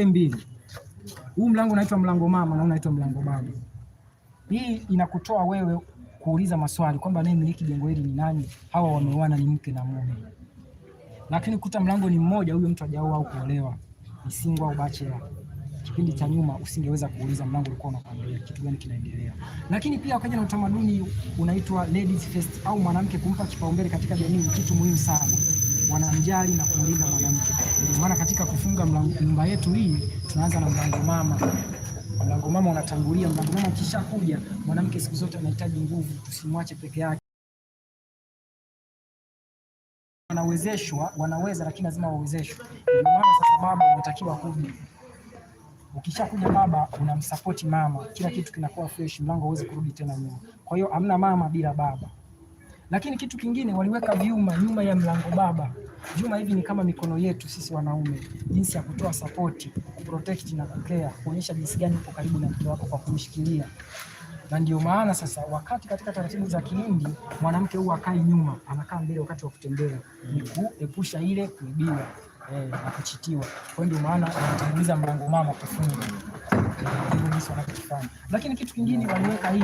Mbili. Huu mlango unaitwa mlango mama na unaitwa mlango baba. Hii inakutoa wewe kuuliza maswali kwamba anayemiliki jengo hili ni nani? Hawa wameoana ni mke na mume. Lakini kuta mlango ni mmoja, huyo mtu hajaoa au kuolewa, ni single au bachelor. Kipindi cha nyuma usingeweza kuuliza, mlango ulikuwa unakwambia kitu gani kinaendelea. Lakini pia wakaja na utamaduni unaitwa ladies first, au mwanamke kumpa kipaumbele katika jamii ni kitu muhimu sana. Wanamjali na kumlinda mwanamke. Ndio maana katika kufunga nyumba yetu hii tunaanza na mlango mama. Mlango mama unatangulia. Mlango mama ukishakuja, mwanamke siku zote anahitaji nguvu, tusimwache peke yake. Wanawezeshwa, wanaweza, lakini lazima wawezeshwe. Ndio maana sasa baba unatakiwa kuja. Ukishakuja baba, unamsapoti mama, kila kitu kinakuwa fresh, mlango hauwezi kurudi tena nyuma. Kwa hiyo hamna mama bila baba. Lakini kitu kingine waliweka vyuma nyuma ya mlango baba. Vyuma hivi ni kama mikono yetu sisi wanaume, jinsi ya kutoa sapoti, kuprotect na kucare, kuonyesha jinsi gani upo karibu na mke wako kwa kumshikilia. Na ndio maana sasa wakati katika taratibu za Kihindi mwanamke huwa akai nyuma, anakaa mbele wakati wa kutembea, ni kuepusha ile kuibiwa na kuchitiwa. Kwa hiyo ndio maana wanatanguliza mlango mama kufunga. Ndivyo jinsi wanavyofanya. Lakini kitu kingine waliweka hii